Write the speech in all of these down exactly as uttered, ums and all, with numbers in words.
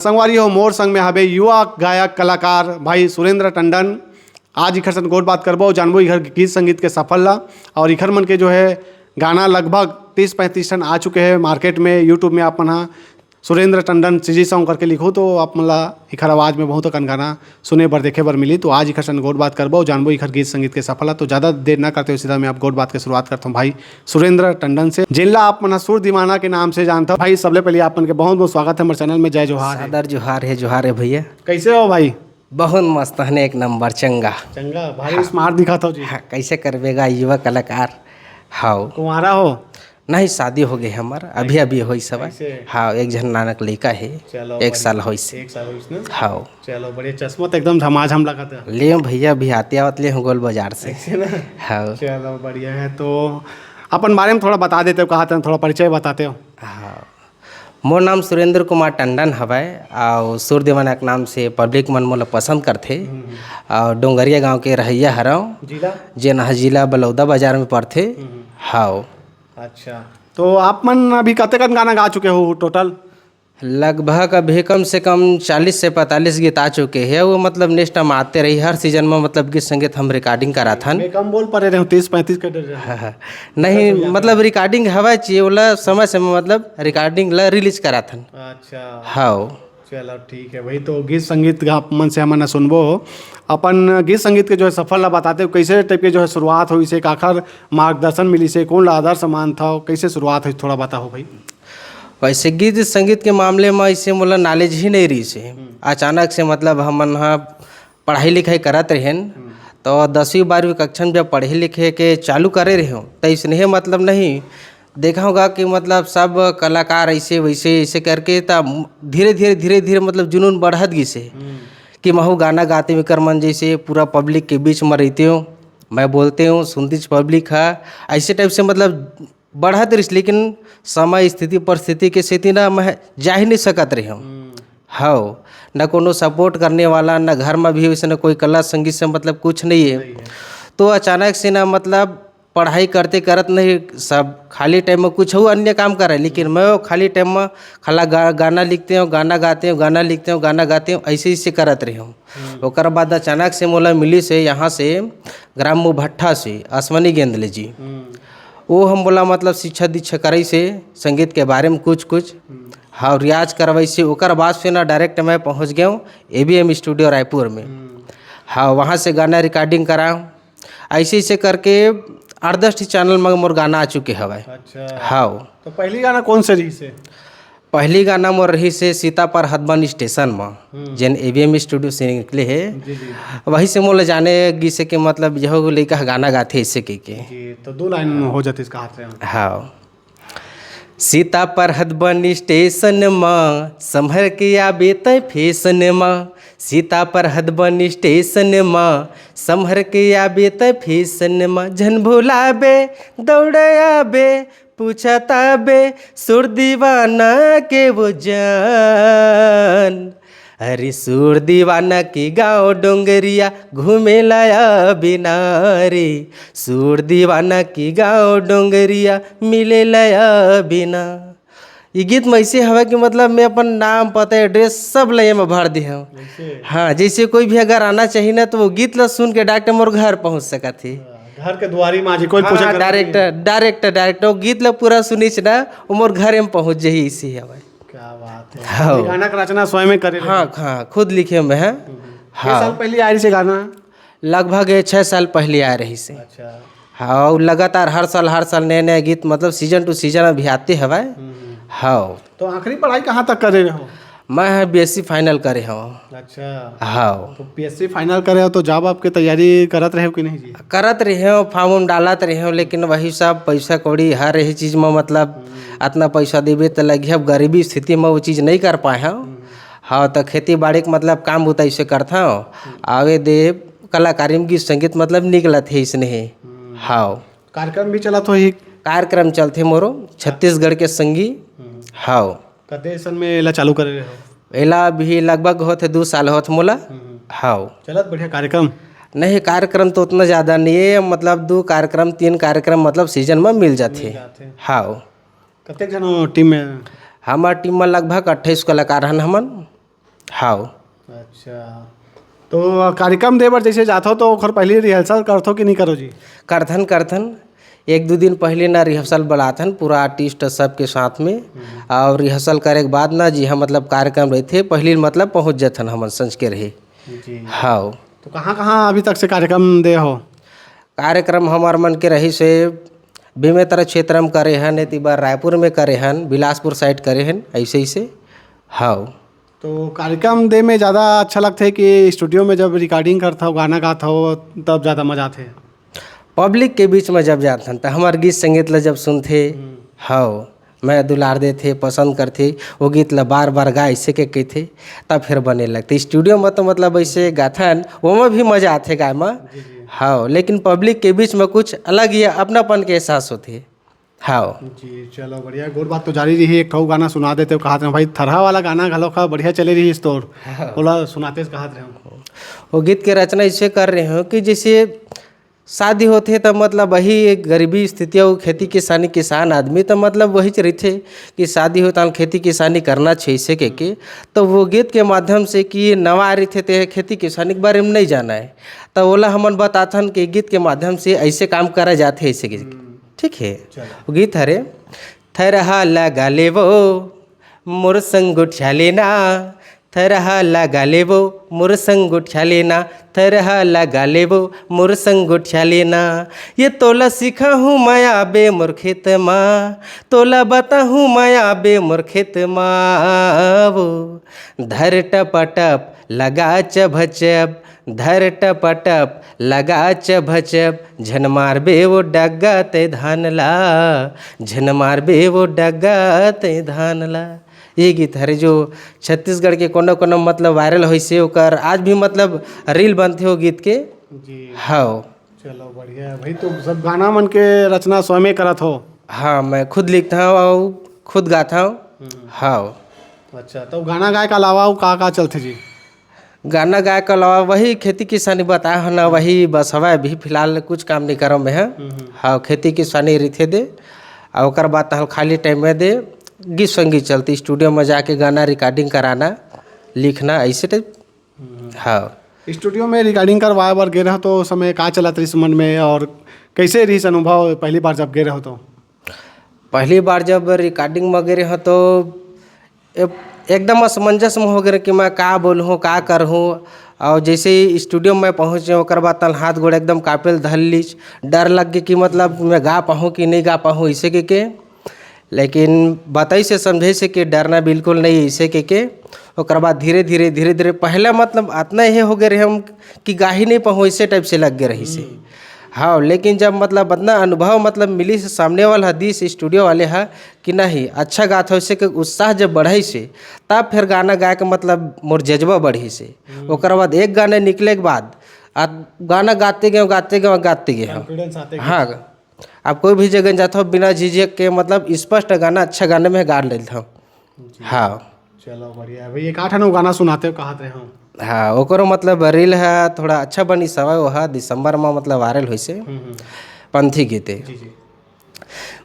संगवारी हो, मोर संग में हबे युवा गायक कलाकार भाई सुरेंद्र टंडन। आज इखर संग गोठ बात करबो, जानबो इखर गीत संगीत के सफर ला, और इखर मन के जो है गाना लगभग तीस पैंतीस ठन आ चुके हैं मार्केट में। YouTube में आप मन हा सुरेंद्र टंडन सीजी सॉन्ग करके लिखो तो आप मन ला इखर आवाज में बहुत अकन गाना सुने बर देखे बर मिली। तो आज इखर संग गोठ बात करबो, जानबो इखर गीत संगीत के सफर ला। तो ज्यादा देर ना करते हुए सीधा मैं आप गोठ बात के शुरुआत करता हूँ भाई सुरेंद्र टंडन से, जिनला आप मन सुर दीवाना के नाम से जानता हूँ। भाई, सबले पहले आप मन के बहुत बहुत स्वागत है हमारे चैनल में। जय जोहार है। सादर जोहार है, जोहार है भैया। कैसे हो भाई? बहुत मस्त हने, एक नंबर चंगा। चंगा, भारी हाँ। स्मार्ट दिखत हो जी। हाँ, कैसे करबे गा, युवा कलाकार। हाव। कुंवारा हो? नहीं, शादी हो गई हमार, अभी अभी होइस हवय। कैसे? हाँ, एक झन नानक लइका है। चलो, एक बढ़िया। साल होइस। एक साल होइस ना? हाँ। चलो, बढ़िया, चश्मा तो एकदम झमाझम लगत है। ले भैया, अभी आते आवत ले हूँ गोल बाजार से। ऐसे ना? हाँ। चलो, बढ़िया है। तो अपन बारे में थोड़ा बता देते हो, कहाँ तक थोड़ा परिचय बताते हो? हाँ, मोर नाम सुरेंद्र कुमार टंडन हवय, अउ सुर दीवाना के नाम से पब्लिक मन मोला पसंद करथे। हम्म, हम्म। अउ डोंगरिया गांव के रहइया हरव, जिला? जेन ह जिला बलौदा बाजार में पड़थे। हम्म, हम्म। हाव। अच्छा, तो आप मन अभी कतेकन गाना गा चुके हो टोटल? लगभग अभी कम से कम चालीस से पैंतालीस गीत आ चुके हैं। वो मतलब नेक्स्ट टाइम आते रही, हर सीजन में मतलब गीत संगीत हम रिकॉर्डिंग कराथन। मैं कम बोल पा रहे हूँ, तीस पैंतीस कर रहे हैं। हाँ, हाँ। नहीं, तो मतलब रिकॉर्डिंग हवा चाहिए, ओला समय समय मतलब रिकॉर्डिंग ला रिलीज कराथन। अच्छा। हाँ। चलो, ठीक है भाई, तो गीत संगीत का आप मन से हमन सुनबो। अपन गीत संगीत के जो है सफर ला बताते हो, कैसे टाइप के जो है शुरुआत होइस हे, काखर मार्गदर्शन मिलिस हे, कौन ला आदर्श मानथव, कैसे शुरुआत होइस, थोड़ा बताओ भाई। वैसे गीत संगीत के मामले में ऐसे मोला नॉलेज ही नहीं रहिस हे। हम्म। अचानक से मतलब हमन ह पढ़ाई लिखाई करत रहेन, हम्म। तो दसवीं बारहवीं कक्षा में जब पढ़े लिखे के चालू करे रहेंव, तो इसने मतलब नहीं देखा होगा कि मतलब सब कलाकार ऐसे वैसे ऐसे करके, तब धीरे धीरे धीरे धीरे मतलब जुनून बढ़त गिस हे हम्म। कि महू गाना गाते हुए कर मन जैसे पूरा पब्लिक के बीच में रहते हो, मैं बोलते हूँ, सुनती पब्लिक है, ऐसे टाइप से मतलब बढ़त रहिस, लेकिन समय, स्थिति, परिस्थिति के सेती ना मैं जा ही नहीं सकत रहे हूँ। हम्म। हव, न कोनो सपोर्ट करने वाला, न घर में भी वैसे न कोई कला संगीत से मतलब कुछ नहीं है। सही है। तो अचानक से ना मतलब पढ़ाई करते करत नहीं, सब खाली टाइम में कुछ हो अन्य काम करे, लेकिन मैं वो खाली टाइम में खाला गा-, गाना लिखते हूँ, गाना गाते हूँ, गाना लिखते हूँ, गाना गाते हूँ, ऐसे ऐसे करत रहे हूँ। हम्म। ओकर बाद अचानक से मोला मिलिस हे यहाँ से ग्राम मुभट्ठा से अश्वनी गेंदले जी। हम्म। वो हम बोला मतलब शिक्षा दीक्षा करइस हे संगीत के बारे में कुछ कुछ। हम्म। हाँ, रियाज करवाइस हे। ओकर बाद से ना डायरेक्ट मैं पहुँच गया हूँ एबीएम स्टूडियो रायपुर में। हम्म। हाँ, वहाँ से गाना रिकॉर्डिंग करा। ऐसे ऐसे करके आठ दस ठी चैनल में मोर गाना आ चुके हवय। अच्छा। हाँ। तो पहली गाना कौन से रहिस हे? पहली गाना मोर रहिस हे सीता पर हथबन स्टेशन म, हम्म। जेन एबीएम स्टूडियो से निकले हे। जी, जी। वही से मोला जाने गिस हे कि मतलब यहो लइका ह गाना गाथे ऐसे कहिके। जी, तो दो लाइन हो जाते इसका हाथ में। हाँ। सीता पर हथबन स्टेशन म, संभर के आबे तै फेसन म। सीता पर हथबन स्टेशन म, संभर के आबे तै फेसन म। झन भुलाबे, दौड़ आबे, पूछत आबे सुर दीवाना के वो जान। अरे सुर दीवाना के गाँव डोंगरिया घूमे लाया बिना रे। सुर दीवाना के गाँव डोंगरिया मिले लाया बिना। ये गीत में ऐसे हवा कि मतलब मैं अपन नाम, पता, एड्रेस सब ले में भर दे हूँ। ऐसे? हाँ, जैसे कोई भी अगर आना चाहिए ना, तो वो गीत ला सुन के डायरेक्ट मोर घर पहुँच सकत हे। घर के दुआरी में आज कोई पूछे हाँ, जरूरत डायरेक्ट, नहीं। डायरेक्ट, डायरेक्ट वो गीत ला पूरा सुनिस ना, वो मोर घरे में पहुँच जाही, इसी हवय। क्या बात है। हाँ। ये गाना का रचना स्वयं में करे हाँ, रहे? हाँ, खुद लिखे मैं हैं। हम्म। हाँ। छह साल पहले आए से गाना? लगभग ये छह साल पहले आए रही से। अच्छा। हाँ, और लगातार हर साल, हर साल नए नए गीत, मतलब सीजन टू सीजन अभी आते हवय। हम्म। हाँ। तो आखिरी पढ़ाई कहाँ तक करे रहे हो? मैं ह बीएससी फाइनल करे हव। अच्छा। हाव। तो बीएससी फाइनल करे हो तो जॉब आपके तैयारी करत रहे हो कि नहीं जी? करत रहे हो, फॉर्म उम डालत रहे हो, लेकिन वही सब पैसा कौड़ी हर यही चीज में मतलब हम्म। अतना पैसा देबे त लगे, अब गरीबी स्थिति में वो चीज नहीं कर पाए हो। हम्म। हाँ, तो खेती बाड़ी के मतलब काम बुता इसे करत हव। हम्म। आवे दे कलाकारी में गीत संगीत मतलब निकलत हे इसने हे। हम्म। हाव। कार्यक्रम भी चलत होही? कार्यक्रम चलथे मोरो छत्तीसगढ़ के संगी। हम्म। हाव। कते सन में एला चालू करे रहे हो? एला अभी लगभग होत हे दू साल होत मोला। हम्म। हाव। चलत बढ़िया कार्यक्रम? नहीं, कार्यक्रम तो उतना ज्यादा नहीं है, मतलब दू कार्यक्रम, तीन कार्यक्रम मतलब सीजन में मिल जाथे। मिल जाथे। हाव। कतेक झन हो टीम में? हमर टीम में लगभग अट्ठाईस कलाकार हन हमन। हाव। अच्छा, तो कार्यक्रम दे बर जैसे जाथो तो ओखर पहली rehearsal करथो कि नहीं करो जी? करथन, करथन। एक दू दिन पहले ना rehearsal बुलाथन पूरा artist सब के साथ में, हम्म। और rehearsal करे के बाद ना जी हम मतलब कार्यक्रम रहते पहली मतलब पहुँच जाथन हमन संझ के रहे। जी। हाव। तो कहाँ-कहाँ अभी तक से कार्यक्रम दे हो? कार्यक्रम हमार मन के रहिस हे बेमेतरा क्षेत्र में करे हन, एती बार रायपुर में करे हन, बिलासपुर side करे हन, ऐसे, ऐसे। हाव। तो कार्यक्रम दे में ज़्यादा अच्छा लगथे कि studio में जब recording करथव, गाना गाथव, तब ज़्यादा मजा आथे? Public के बीच में जब जाथन, त हमार गीत संगीत ला जब सुनथे, हम्म। हाव, मैं दुलार देथे, पसंद करथे, वो गीत ला बार-बार गा, ऐसे के कहिथे, तब फिर बने लगथे। Studio में तो मतलब ऐसे गाथन, ओमा भी मजा आथे गाए में। जी, जी। हाव, लेकिन public के बीच में कुछ अलग ही अपनापन के एहसास होथे। हाव। जी, चलो बढ़िया, गोठ बात तो जारी रही, एक ठो गाना सुना देते हो, कहा थे भाई, थरहा वाला गाना घलो का बढ़िया चले रही इस तोर। हाव। ओला सुनाते से कहा थे हम। वो गीत के रचना इसे कर रहे हो कि जैसे शादी होथे त मतलब वही एक गरीबी स्थिति अउ खेती किसानी, किसान आदमी त मतलब वही च रहिथे कि शादी हो त खेती किसानी करना चाहिए से के, के। तो वो गीत के माध्यम से कि नवा रहिथे ते खेती किसानी के बारे में नहीं जाना है, त ओला हमन बताथन कि गीत के माध्यम से ऐसे काम करा जाथे ऐसे के। हम्म। ठीक है, चलो। वो गीत हरे, थरहा लगा लेवो मोर संग गोठिया लेना, थरहा लगा लेवो मोर संग गोठिया लेना, थरहा लगा लेवो मोर संग गोठिया लेना। ये तोला सिखाहूँ मैं आबे मोर खेत मा, तोला बताहूँ मैं आबे मोर खेत मा। वो धर टप टप लगा चभचब, धर टप टप लगा चभचब, झन मारबे वो डग्गा तै धान ला, झन मारबे वो डग्गा तै धान ला। ये गीत हरे जो छत्तीसगढ़ के कोनो कोनो मतलब viral होइसे, ओकर आज भी मतलब reel बनथे वो गीत के। जी। हाव। चलो बढ़िया है भाई, तो सब गाना मन के रचना स्वयं करत हो? हाँ, मैं खुद लिखता हूँ और खुद गाता हूँ। हम्म। हाव। अच्छा, तो गाना गाए के अलावा अउ का का चलथे जी? गाना गाए के अलावा वही खेती किसानी बताए हो ना, वही बस हवा अभी फिलहाल कुछ काम नहीं करो मैं, हाँ। हम्म, हम्म। हाँ, खेती किसानी रहिथे दे, और ओकर बाद तहन खाली time में दे गीत संगीत चलती, studio में जाके गाना recording कराना, लिखना, ऐसे type। हम्म। हाँ। Studio में recording करवाए बर गे रहो तो उस समय का चलत रहिस मन में और कैसे रहिस अनुभव पहली बार जब गे रहो तो? पहली बार जब recording में गे रहे हो तो ए-, एकदम असमंजस में हो गे रहे कि मैं का बोलूँ, का करहूँ। और जैसे ही studio में पहुँचे, ओकर बाद तन हाथ गोड़ एकदम कांपे ल धर लीच, डर लग गे कि मतलब मैं गा पाहूँ कि नहीं गा पाहूँ, इसे के, के। लेकिन बताई से समझे से कि डरना बिल्कुल नहीं, इसे के, के। ओकर बाद धीरे, धीरे, धीरे, धीरे पहले मतलब अतना ये हो गे रहे हम कि गा ही नहीं पाहूँ, इसे type से लग गे रही से। हम्म। हाँ, लेकिन जब मतलब अतना अनुभव मतलब मिली से सामने वाला ह, दिस studio वाले ह, कि नहीं, अच्छा गात हो, इसे के उत्साह जब बढ़ाई से, तब फिर गाना गाए के मतलब मोर जज्बा बढ़ी से। हम्म। ओकर बाद एक गाना निकले के बाद आ गाना गाते गए, गाते गए, गाते गए हम। Confidence आते गए। हाँ, अब कोई भी जगह जाता हूँ, बिना झिझक के मतलब स्पष्ट गाना, अच्छा गाने में गा लेता हूँ। जी। हाँ। चलो बढ़िया है भाई, एक आठ आनो गाना सुनाते हो, कहा रहे हो। हाँ, ओकरो मतलब reel है, थोड़ा अच्छा बनी सवा, वो है दिसंबर में मतलब viral होइसे। हम्म, हम्म। पंथी गीते। जी, जी।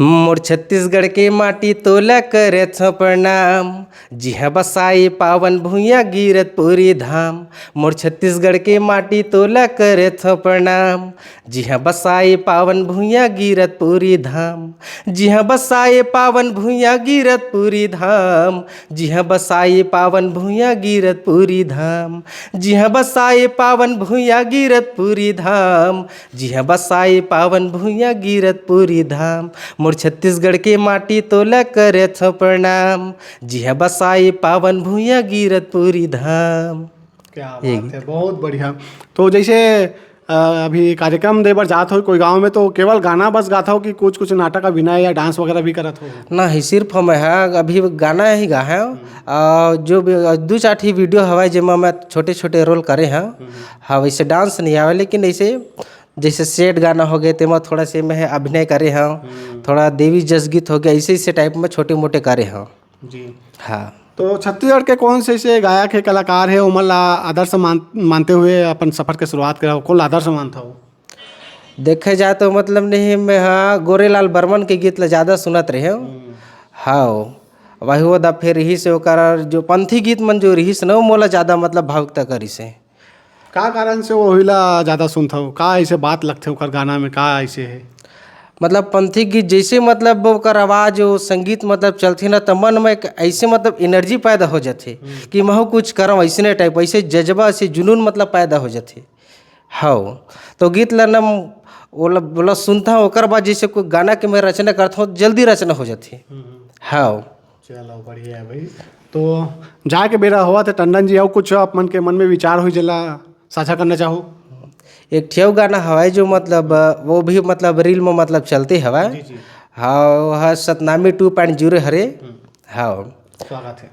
मोर छत्तीसगढ़ के माटी तोला करेथों प्रणाम, जिहाँ बसाए पावन भुइयां गिरत पुरी धाम। मोर छत्तीसगढ़ के माटी तोला करेथों प्रणाम, जिहाँ बसाए पावन भुइयां गिरत पुरी धाम। जिहाँ बसाए पावन भुइयां गिरत पुरी धाम, जिहाँ बसाए पावन भुइयां गिरत पुरी धाम। जिहाँ बसाए पावन भुइयां गिरत पुरी धाम, जिहाँ बसाए पावन भुइयां गिरत पुरी धाम। मोर छत्तीसगढ़ के माटी तोला करेथों प्रणाम, जिहाँ बसाए पावन भुइयां गिरत पुरी धाम। क्या ये बात गीत। है, बहुत बढ़िया। तो जैसे, अ, अभी कार्यक्रम दे बर जात हो कोई गांव में, तो केवल गाना बस गात हो कि कुछ, कुछ नाटक अभिनय या dance वगैरह भी करत हो? नहीं, सिर्फ हम ह अभी गाना ही गा है। हम्म। और जो भी, दू चार ठी video हवा, जेमा मैं छोटे-छोटे role करे हंव। हम्म। हाँ, वैसे dance नहीं आवे, लेकिन ऐसे जैसे sad गाना हो गए, तेमा थोड़ा से मैं अभिनय करे हंव। हम्म। थोड़ा देवी जस गीत हो गया, ऐसे, ऐसे type में छोटे-मोटे करे हंव। जी। हाँ। तो छत्तीसगढ़ के कौन से ऐसे गायक हे, कलाकार हे, ओमन ला आदर्श मान-, मानते हुए अपन सफर के शुरुआत करे हो? कौन ला आदर्श मानत हो? देखे जाए तो मतलब नहीं, मैं, हाँ, गोरेलाल बर्मन के गीत ला ज़्यादा सुनत रहे हंव। हम्म। हाँ, वही वो दा फेर रिहिस हे, ओकर जो पंथी गीत मन जो रिहिस न, वो मोला ज़्यादा मतलब भावुकता करिस हे। का कारण से वो ला ज़्यादा सुनथव? का ऐसे बात लगथे ओकर गाना में, का ऐसे हे? मतलब पंथी गीत जैसे मतलब ओकर आवाज़, वो संगीत मतलब चलथे ना, त मन में एक ऐसे मतलब एनर्जी पैदा हो जाथे हम्म। कि महू कुछ करव, ऐसने टाइप, ऐसे जज्बा, ऐसे जुनून मतलब पैदा हो जाथे। हव, तो गीत ला ना ओला, ओला सुनथव, ओकर बाद जैसे कोई गाना के मैं रचना करथव, जल्दी रचना हो जाथे। हम्म, हम्म। हव। चलो, बढ़िया है भाई। तो जाए के बेरा होवत हे टंडन जी, अउ कुछ आप मन के मन में विचार होही जेला साझा करना चाहू? एक ठे अउ गाना हवय जो मतलब, वो भी मतलब रील में मतलब चलते हवय। जी, जी। हव, ह सतनामी टू पॉइंट ज़ीरो हरे। हम्म। हव। स्वागत है।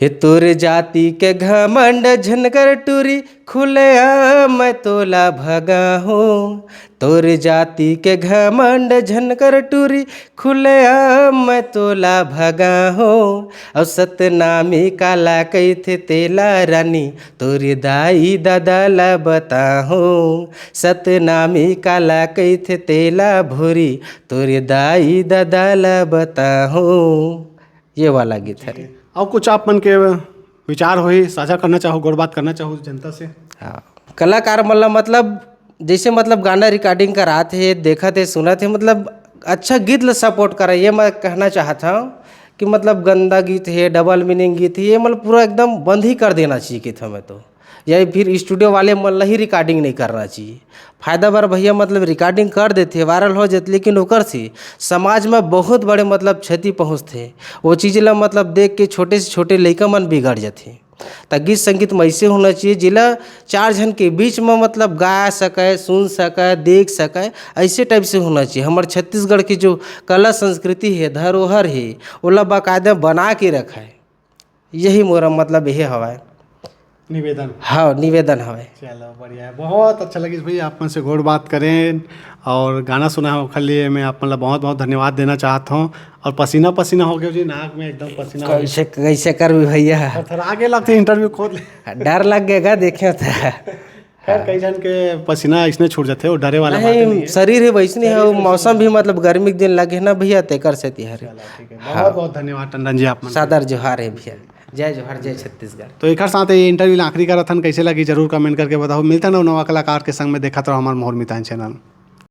हे तोर जाति के घमंड झनकर टूरी, खुलेआम मैं तोला भगाहूँ। तोर जाति के घमंड झनकर टूरी, खुलेआम मैं तोला भगाहूँ। अउ सतनामी काला कहिथे तेला रानी, तोर दाई ददा ला बताहूँ। सतनामी काला कहिथे तेला भूरी, तोर दाई ददा ला बताहूँ। ये वाला गीत हरे। अउ कुछ आप मन के विचार होही, साझा करना चाहू, गोठ बात करना चाहू जनता से? हाँ, कलाकार मन ला मतलब जैसे मतलब गाना रिकॉर्डिंग करात हे, देखत हे, सुनत हे, मतलब अच्छा गीत ला सपोर्ट करे, ये मैं कहना चाहत हूँ कि मतलब गंदा गीत हे, डबल मीनिंग गीत हे, ये मतलब पूरा एकदम बंद ही कर देना चाहिए गीत हमें तो। या फिर स्टूडियो वाले मन ला ही रिकॉर्डिंग नहीं करना चाहिए। फायदा बर भैया मतलब रिकॉर्डिंग कर देथे, वायरल हो जाथे, लेकिन ओकर से समाज में बहुत बड़े मतलब क्षति पहुँचथे। वो चीज़ ला मतलब देख के छोटे से छोटे लइका मन बिगड़ जाथे। त गीत संगीत में ऐसे होना चाहिए, जिला चार झन के बीच में मतलब गा सके, सुन सके, देख सके, ऐसे टाइप से होना चाहिए। हमर छत्तीसगढ़ की जो कला संस्कृति है, धरोहर है, ओला बाकायदा बना के रखे। यही मोर मतलब ये हवय। निवेदन। हाँ, निवेदन हवय। चलो, बढ़िया है, बहुत अच्छा लगिस भैया, आप मन से गोठ बात करें और गाना सुना है, ओखर लिए मैं आप मन ला बहुत बहुत धन्यवाद देना चाहत हूँ। और पसीना पसीना हो गया जी, नाक में एकदम पसीना हो गया। कैसे, कैसे करबे भैया? थरथरा के लगथे इंटरव्यू खोद ले। डर लग गया, देखे था। खैर, कई झन के पसीना इसने छूट जाथे, वो डरे वाला बात नहीं, नहीं है। शरीर ही वैसने है, शरीर वो वैसने मौसम है। भी मतलब गर्मी के दिन लगे ना भैया, तेकर सेती हरे। चलो, ठीक है। हाँ। बहुत बहुत धन्यवाद टंडन जी, आप मन के। सादर जोहार है भैया। जय जोहार, जय छत्तीसगढ़। तो एकर साथ ये इंटरव्यू ला आखिरी करत हन, कैसे लगी जरूर कमेंट करके बताओ। मिलता ना नवा कलाकार के संग में, देखत रहो हमार मोहर मितान चैनल।